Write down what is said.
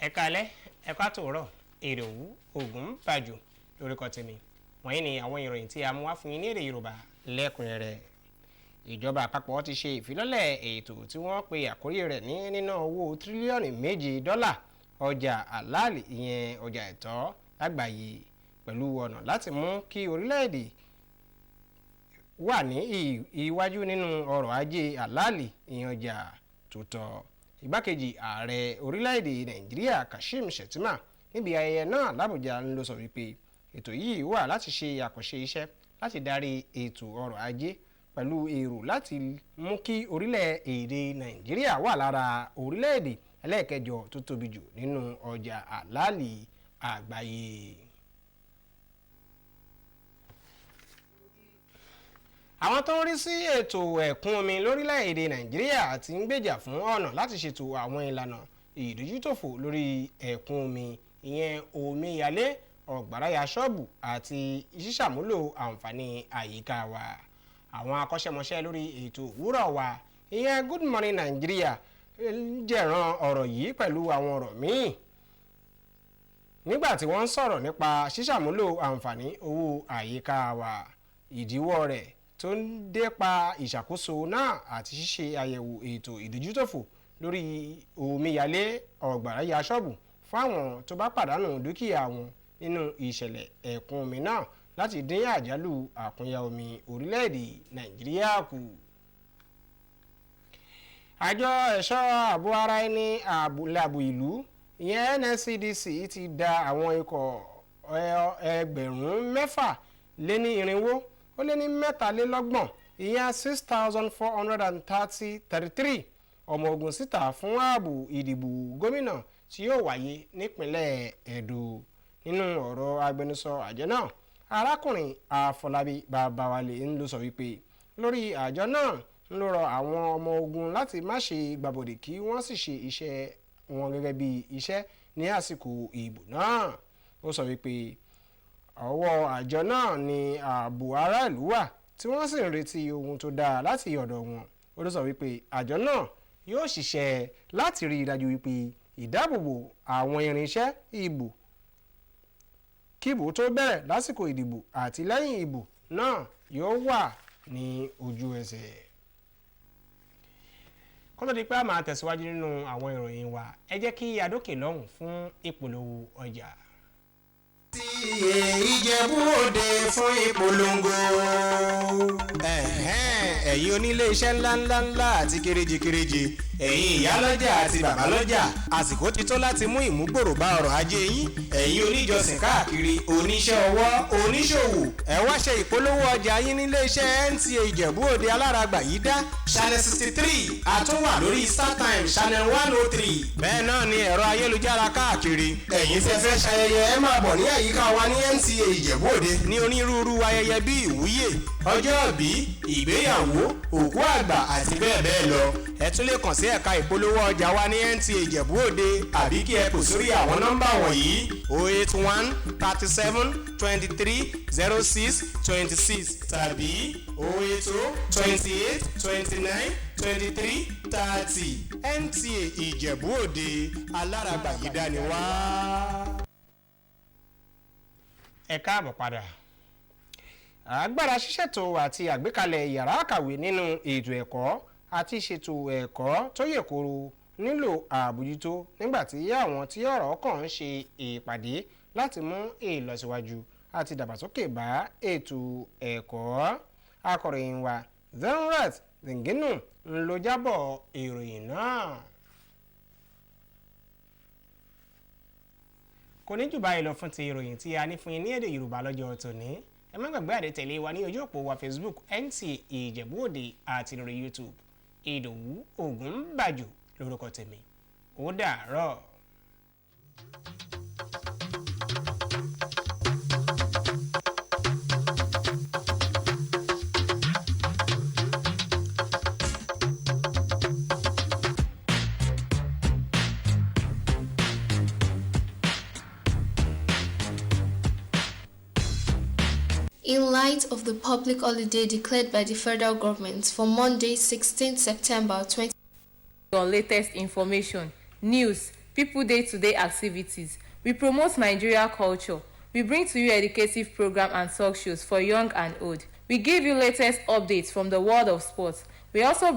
Ẹ káalẹ́, ẹ kú àtòrọ̀. Ìdòwú Ògúnbàjò lórúkọ tèmi. Wọ̀nyí ni àwọn ìròyìn tí a mú wá fún yín ní èdè Yorùbá lẹ́kùnrẹ́rẹ́. Ìjọba àpapọ̀ ti ṣe ìfilọ́lẹ̀ ètò tí wọ́n pe àkórí rẹ̀ ní níná owó tírílíọ̀nù 7 dọ́là ọjà àlàálì, ìyẹn ọjà ẹ̀tọ́ lágbàáyé, pẹ̀lú ọ̀nà láti mú kí orílẹ̀-èdè wà ní iwájú nínú ọrọ̀ ajé àlàálì, ìyẹn ọjà tó tọ́. Igbákejì ààrẹ orílẹ̀-èdè Nàìjíríà Kashim Shettima, níbi ayẹyẹ náà l'Àbújá, ń lọ sọ wípé ètò yìí wà láti ṣe àkànṣe iṣẹ́ láti darí ètò ọrọ̀ ajé pẹ̀lú èrò láti mú kí orílẹ̀-èdè Nàìjíríà wà lára orílẹ̀-èdè ẹlẹ́ẹ̀kẹjọ tó tóbi jù nínú ọjà àlàálì àgbáyé. Àwọn tó ń rí sí ètò ẹ̀kún omi lórílẹ̀-èdè Nàìjíríà ti ń gbèjà fún ọ̀nà láti ṣètò àwọn ìlànà ìdójútòfò lórí ẹ̀kún omi, ìyẹn omíyalé ọ̀gbàrá ya ṣọ́ọ̀bù àti ṣíṣàmúlò àǹfààní àyíká wa. Àwọn akọ́ṣẹ́mọṣẹ́ lórí ètò Òwúrọ̀ Wa, ìyẹn Good Morning Nigeria, jẹ̀ràn ọ̀rọ̀ yìí pẹ̀lú àwọn ọ̀rọ̀ míì nígbà tí wọ́n ń sọ̀rọ̀ nípa ṣíṣàmúlò àǹfààní owó àyíká wa, ìdíwọ́ rẹ̀ tó ń dépa ìṣàkóso náà àti ṣíṣe àyẹ̀wò ètò ìdójútòfò lórí omíyalé ọ̀gbàrá ya ṣọ́ọ̀bù fáwọn tó bá pàdánù dúkìá wọn nínú ìṣẹ̀lẹ̀ ẹ̀kún omi náà láti dín àjálù àkúnya omi orílẹ̀-èdè Nàìjíríà kù. Àjọ ẹ̀ṣọ́ ààbò ara ẹni ààbò ìlú, ìyẹn NSCDC, ti da àwọn ikọ̀ 6433, ìyẹn 6,433 ọmọ ogun síta fún ààbò ìdìbò gómìnà tí yóò wáyé nípínlẹ̀ Ẹdó. Nínú ọ̀rọ̀ agbẹnusọ àjọ náà, arákùnrin Àfọlábí Babáwálé, ń ló sọ wípé lórí àjọ náà ń ló rọ àwọn ọmọ ogun láti má ṣe gbàbọ̀dè, kí wọ́n sì ṣe iṣẹ́ wọn gẹ́gẹ́ bí iṣẹ́ ní àsìkò ìbò náà. Ó sọ wípé ọwọ́ àjọ náà ní ààbò aráàlú wà, tí wọ́n sì ń retí ohun tó dáa láti ọ̀dọ̀ wọn. Ó ló sọ wípé àjọ náà yóò ṣiṣẹ́ láti rí i dájú wípé ìdáàbòbò àwọn irinṣẹ́ ìbò kíbò tó bẹ̀rẹ̀, lásìkò ìdìbò àti lẹ́yìn ìbò náà yóò wà ní ojú ẹsẹ̀. Kó tó di pé a máa tẹ̀síwájú nínú àwọn ìròyìn wa, ẹ jẹ́ kí a dókè lọ́hùn fún ìpolówó ọjà. Ìjẹ̀bú Òde fún ìpolongo. Ẹ̀yin onílé iṣẹ́ ńláńlá ńlá àti kéréje kéréje, ẹ̀yin ìyálọ́jà àti bàbálọ́jà, àsìkò ti tó láti mú ìmúgbòrò bá ọrọ̀ ajé yín. Ẹ̀yin oníjọsìn káàkiri, oníṣẹ́ ọwọ́, oníṣòwò, ẹ wá ṣe ìpolówó ọjà yín nílé iṣẹ́ NTA Ìjẹ̀bú Òde alárágbà yìí dá channel 63, àtúnwà lórí StarTimes channel 103. Bẹ́ẹ̀ náà ni ẹ̀rọ ayélujára káàkiri. Ẹ̀yin tẹ́ fẹ́ ṣayẹyẹ, ẹ máa bọ̀ ní àyíká wa ní NTA Ìjẹ̀bú Òde ní onírúurú ayẹyẹ bíi ìwúyè, ọjọ́ ìbí, ìgbéyàwó, òkú àgbà àti bẹ́ẹ̀ bẹ́ẹ̀ lọ. Ẹ tún lè kàn sí ẹ̀ka ìpolówó ọjà wa ní NTA Ìjẹ̀bú Òde, àbí kí ẹ pè sórí àwọn nọ́mbà wọ̀nyí: 081 37 23 06 26 tàbí 080 28 29 23 30. NTA Ìjẹ̀bú Òde alárágbà yìí dání wá. Ẹ káàbọ̀ padà. Agbára ṣíṣètò àti àgbékalẹ̀ yàrá àkàwé nínú ètò ẹ̀kọ́ àti ṣètò ẹ̀kọ́ tó yè koro nílò àbójútó, nígbà tí àwọn tí ọ̀rọ̀ kàn ń ṣe ìpàdé láti mú ìlọsíwájú àti ìdàgbàsókè bá ètò ẹ̀kọ́. Akọ̀ròyìn wa Zenrat Zinginu ń lo jábọ̀ ìròyìn náà. Kò ní jù báyìí lọ fún ti ìròyìn tí a ní fún yín ní èdè Yorùbá lọ́jọ́ tòní. Ẹ má gbàgbé àdé tẹ̀lé wa ní ojú òpó wa Facebook NTA Ìjẹ̀bú Òde àti lórí YouTube. Ìdòwú Ògúnbàjò lórúkọ tèmi. Ó dàárọ̀. In light of the public holiday declared by the federal government for Monday, 16 September 20. Your latest information, news, People day-to-day activities. We promote Nigeria culture. We bring to you educative program and talk shows for young and old. We give you latest updates from the world of sports. We also